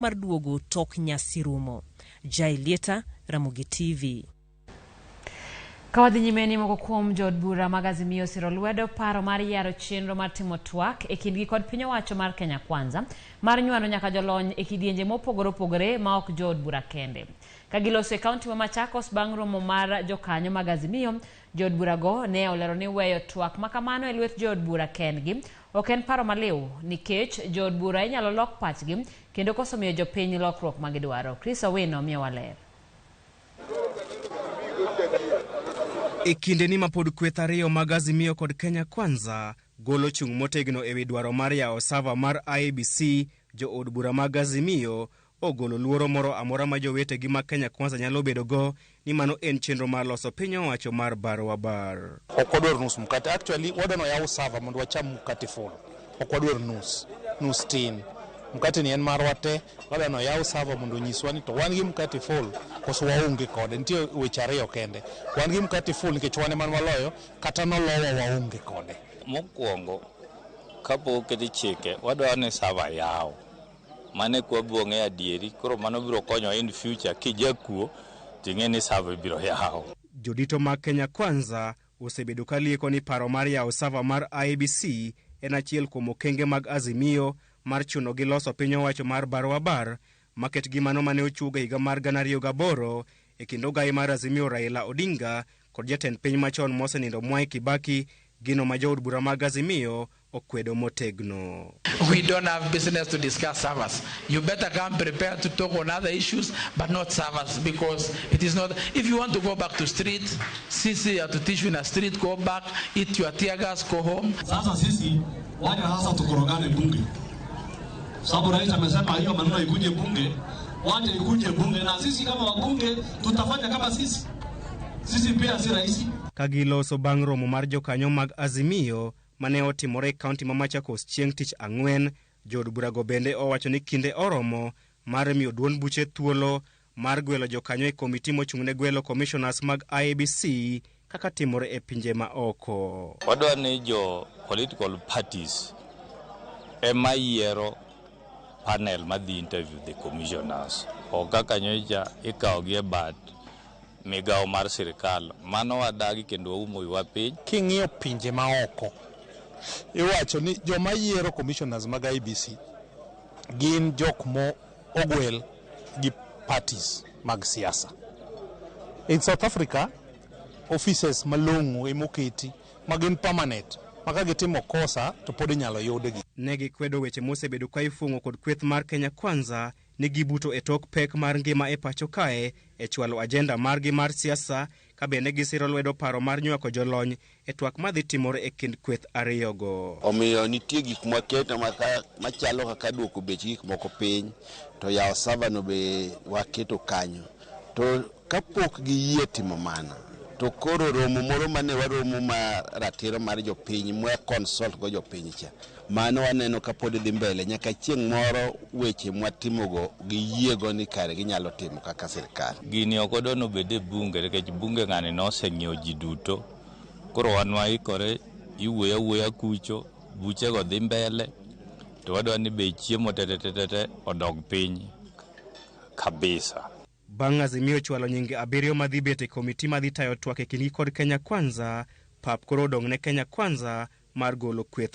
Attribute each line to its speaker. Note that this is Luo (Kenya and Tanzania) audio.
Speaker 1: Mar duogo tok nyasi rumo. Jailieta, Ramogi TV.
Speaker 2: Ka wadhi nyime ni moko kuom jood bura mag Azimio osiro lwedo paro mar yaro chenro mar timo twak e kindgi kod piny owacho mar Kenya Kwanza mar nywando nyaka jolony e kidienje mopogore opogore ma ok jood bura kende. Ka giloso e kaunti ma Machakos bang' romo mar jokanyo mag Azimio, jood burago ne olero ni weyo twak ma kamano e lwet jood bura kendgi ok en paro maliw nikech jood bura inyalo lok pachgi kendo koso miyo jopiny lokruok ma gidwaro. Chris Owino miyowa ler.
Speaker 3: E kindeni ma pod kweth ariyo mag Azimio kod Kenya Kwanza golo chung' motegno ewi dwaro mar yawo server mar IEBC, jood bura mag Azimio ogolo luoro moro amora ma jowetegi mag Kenya Kwanza nyalo bedogo ni mano en chenro mar loso piny owacho mar bar wa bar.
Speaker 4: Ok wadwar nus mkate. Actually, wadwa ni oyaw server mondo wacham mkate full. Ok wadwar nus. Nus tin. Mkate ni en marwa te. Wadwa ni oyaw server mondo onyiswa ni to wan gi mkate full koso waonge kode. Nitie weche ariyo kende. Wan gi mkate full nikech wan ema waloyo kata nolowa waonge kode.
Speaker 5: Mokwongo, kapok oketi chike, wadwaro ni server yaw. Mano eka wabiro ng'eyo adieri. Koro mano biro konyowa in future kijakuo ting'e ni server ibiro yaw.
Speaker 3: Jodito mag Kenya Kwanza osebedo ka lieko ni paro mar yawo server mar IEBC en achiel kuom okenge mag Azimio mar chunogi loso piny owacho mar bar wa bar maket gi mano mane ochuog e higa mar 2008 e kind ogai mar Azimio Raila Odinga kod jatend piny machon mosenindo Mwai Kibaki, gino ma jood bura mag Azimio okwedo motegno.
Speaker 6: We don't have business to discuss servers. You better come prepared to talk on other issues, but not servers, because it is not. If you want to go back to street, sisi hatutishwi na street, go back, eat your tear gas, go home.
Speaker 7: Sasa sisi wacha sasa tukorogane bunge, sababu rais amesema hiyo maneno ikuje bunge, wacha ikuje bunge, na sisi kama wabunge tutafanya kama sisi. Sisi pia si rais.
Speaker 3: Ka giloso bang' romo mar jokanyo mag Azimio mane otimore e kaunti ma Machakos chieng' tich ang'wen, jood burago bende owacho ni kinde oromo mar miyo duond buche thuolo mar gwelo jokanyo e komiti mochung'ne gwelo commissioners mag IEBC kaka timore e pinje ma oko.
Speaker 5: Wadwa ni jo political parties ema yiero panel madhi interview the commissioners. Ok kaka nyocha ikawogi e bat migawo mar sirikal. Mano wadagi kendo waumo wiwa piny.
Speaker 4: King'iyo pinje maoko, iwacho ni joma yiero commissioners mag IEBC gin jok mo ogwel gi parties mag siasa. In South Africa, offices malong'o emoketi ma gin permanent ma ka gitimo kosa to pod inyalo yudgi.
Speaker 3: Ne gikwedo weche mosebedo ka ifung'o kod kweth mar Kenya Kwanza ni gibuto e tok pek mar ngima e pacho kae e chwalo ajenda margi mar siasa ka bende gisiro lwedo paro mar nywako jolony e twak madhi timore e kind kweth ariyogo.
Speaker 8: Omiyo nitie gik mwaketo machalo kaka duoko bech gik moko piny, to yawo server no be waketo kanyo. To kapok giyie timo mano, to koro romo moro mane waromo ma ratiro mar jopiny mwa consult go jopiny cha, mano waneno ka pod dhi mbele nyaka chieng' moro weche mwatimogo giyiego ni kare ginyalo timo kaka sirkal.
Speaker 5: Gini ok wadwa ni obed e bunge nikech bunge ng'ani noseng'iewo ji duto. Koro wan waikore iwuoyo awuoya kucho, buchego dhi mbele, to wadwa ni bei chiemo te odog piny kabisa.
Speaker 3: Bang' Azimio chwalo nyinge abiriyo madhi bet e komiti madhi tayo twak e kindgi kod Kenya Kwanza, pap koro odong' ne Kenya Kwanza mar golo kweth